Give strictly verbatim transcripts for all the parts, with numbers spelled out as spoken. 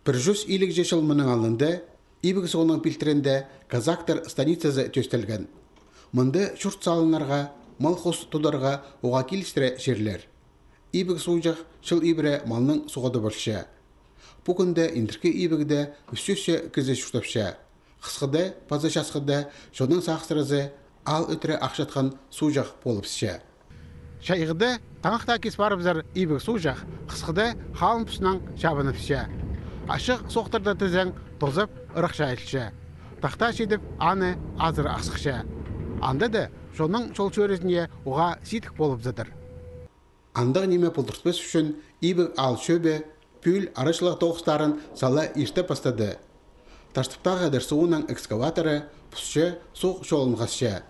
Пір чӱс илиг чыл мының алнында Ибіг суғның пилтірінде казактар станицазы тӧстелген. Мында чурт салынарға, мал-хус тударға уғаа килістіре чирлер. Ибіг суғҷах чыл ибіре малның суғады полча. Пу кӱнде Индіркі Ибігде ӱс чӱс кізі чуртапча. Хысхыда паза часхыда чонның сағыстыразы аал ӧтіре ахчатхан суғҷах полыбысча. Чайғыда таңахта кис парыбызар Ибіг суғҷах хысхыда халын пустынаң чабыныбысча. Ачых суғларда тізең тозап ырах чайылча. Тахта читіп, аны азыра ахсыхча. Анда даа чонның чол чӧрізіне уғаа сидік полыбызадыр. Андағ ниме полдыртпас ӱчӱн Ибіг аал чӧбі пӱӱл арачылығ тоғыстарын сала иртіп пастады. Таштыптағы Дір суғның экскаваторы пусча суғ чолын хасча.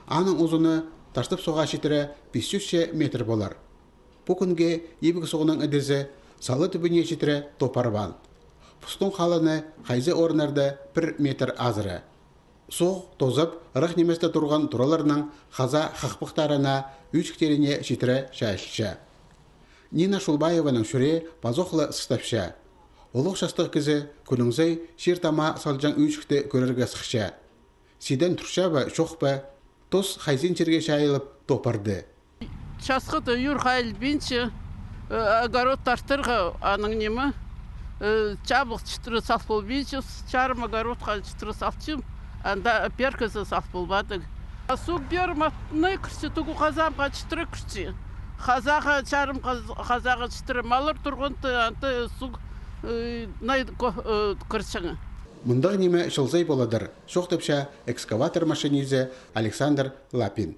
Аның узуны Таштып суға читіре пис чӱс метр полар. Пу кӱнге Ибіг суғның ідізі сала тӱбіне читіре топ парбаан. Пустың халыны хайзы орыннарда пір метр азыра. Суғ тозып, ырах ниместе турған тураларның хаза хахпахтарына, ӱӱчіктеріне читіре чайылча. Нина Шулбаеваның чӱрее пазох ла сыстапча. Улуғ частығ кізі кӱннің сай чир тама салҷаң ӱӱчікті кӧрерге сыхча. Сиден турча ба, чох па, тус хайзын чирге чайылып топ парды. Часхыда ӱр хайылбинча, э, огород тартарға аның ниме, э, чабығ читіре сал полбинча, чарым огородха читіре салчам, анда перкезі сал полбадығ. А суғ пеер матны кірче, тігі хазаға читіре кірче. Хазаға, чарым хаз-, хазаға читіре маллар турғанда, анда суғ, э, най ко-, э, кірчең. Мындағ ниме чыл сай поладыр, чоохтапча экскаватор машинизі Александр Лапин.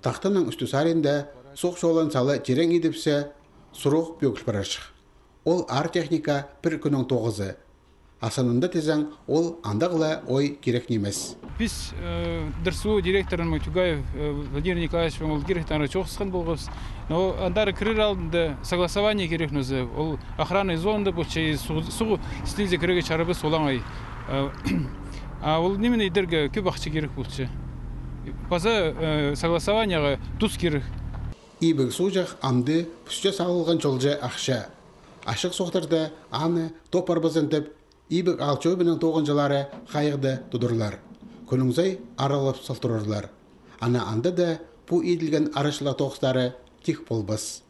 Тахтаның ӱстӱ саринда суғ чолын сала тирең идібіссе, сурығ пӧгіл парарҷых. Ол аар техника пір кӱннің тоғызы. А сынында тізең, ол андағ ла ой кирек нимес. Піс, э, Дір суғ директорынаң Тюгаев, э, Владимир Николаевичпен ол киректең ары чоохтасхан полғабыс. Но андар кірер алдында согласование кирек нооза, ол охранный зонада полча, и суғ, суғ істілзе кірерге чарабас олаңай. Э, а ол нимені идерге кӧп ахча кирек полча. Паза, э, согласованиеға тус кирек. Ибіг суғҷах амды пусча салылған чолҷа ахча. Ачых суғларда аны топ парбазын тіп, Ибіг аал чӧбінің тоғынҷылары хайығда тударлар. Кӱннің сай аралап сал турарлар. Ана анда даа пу иділген арачылығ тоғыстары тик полбас.